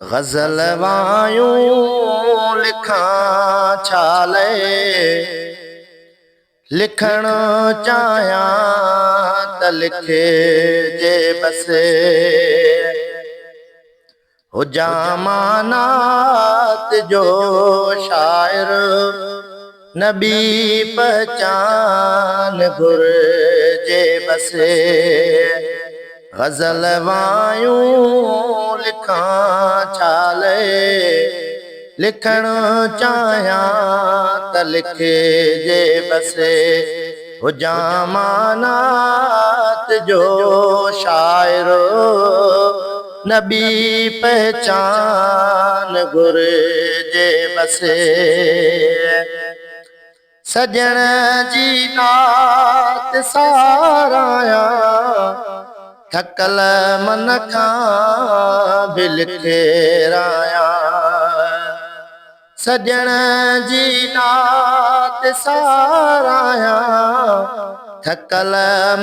غزل وايون لکان ڇا لئي، لکڻ چاهيان ته لکجي بس. هجان مان نعت جو شاعر، نه ٻي پهچان گهرجي بس. غزل وايون لکان ڇا لئي، لکڻ چاهيان ته لکجي بس. هجان مان نعت جو شاعر، نه ٻي پهچان گهرجي بس. سڄڻ جي نعت ساراهيان، ٿڪل من کان به لکرايان. سڄڻ جي نعت ساراهيان، ٿڪل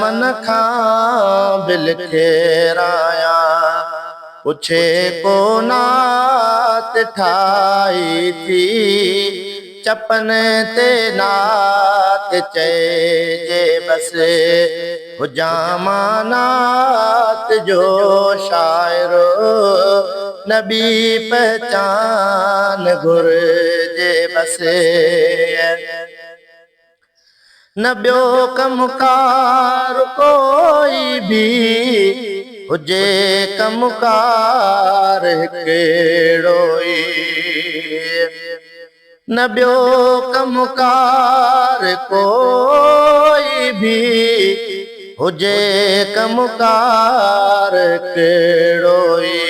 من کان به لکرايان. پڇي ڪو نعت ٺاهي ٿي، چپن تي نعت چئجي بس. هجان مان نعت جو شاعر، نه ٻي پهچان گهرجي بس. نه ٻيو ڪم ڪار ڪوئي ڀي، هجي ڪم ڪار هڪڙو ئي. نه ٻيو ڪم ڪار ڪوئي ڀي، هجي ڪم ڪار هڪڙو ئي.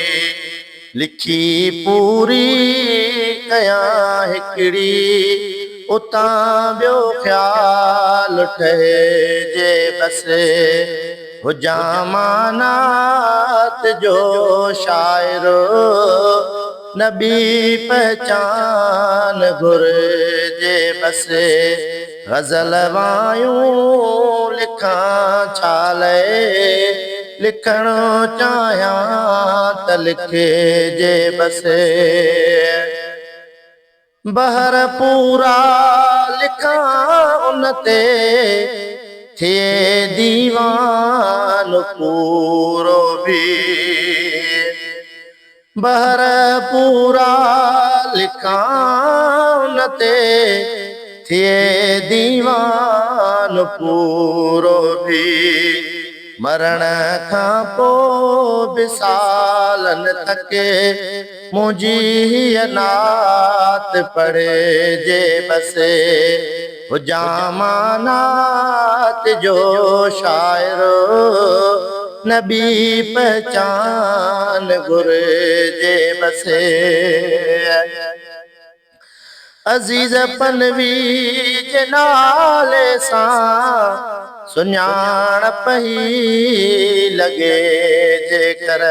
لکي پوري ڪيان هڪڙي، اتان ٻيو خيال ٺهي جي بس. هجان مان نعت جو شاعر، نه ٻي پهچان گهرجي بس. غزل وايون لکان ڇا لئي، لکڻ چاهيان ته لکجي بس. بحر پورا لکان ان تي، ٿئي ديوان پورو ڀي. بحر پورا لکان ان تي، ٿئي ديوان پورو ڀي. مرڻ کان پوء به سالن تڪ، منهنجي هيء نعت پڙهجي بس. هجان مان نعت جو شاعر، نه ٻي پهچان گهرجي بس. عزيز پنوي جي نالي سان، سڃاڻپ هي لڳي جيڪر.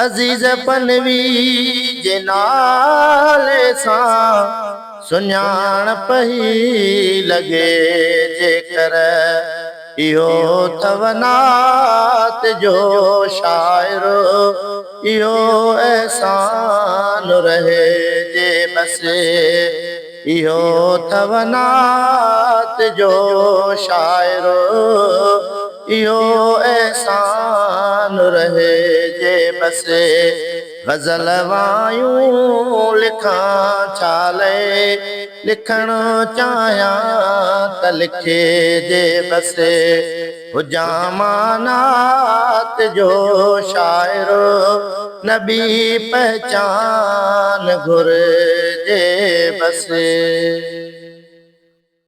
عزيز پنوي جي نالي سان، سڃاڻپ هي لڳي جيڪر. اهو اٿو نعت جو شاعر، اهو احسان رهي جي بس. اهو اٿو نعت جو شاعر، اهو احسان رهي جي بس. غزل وايون لکان ڇا لئي، لکڻ چاهيان ته لکجي بس. هجان مان نعت جو شاعر، نه ٻي پهچان گهرجي بس.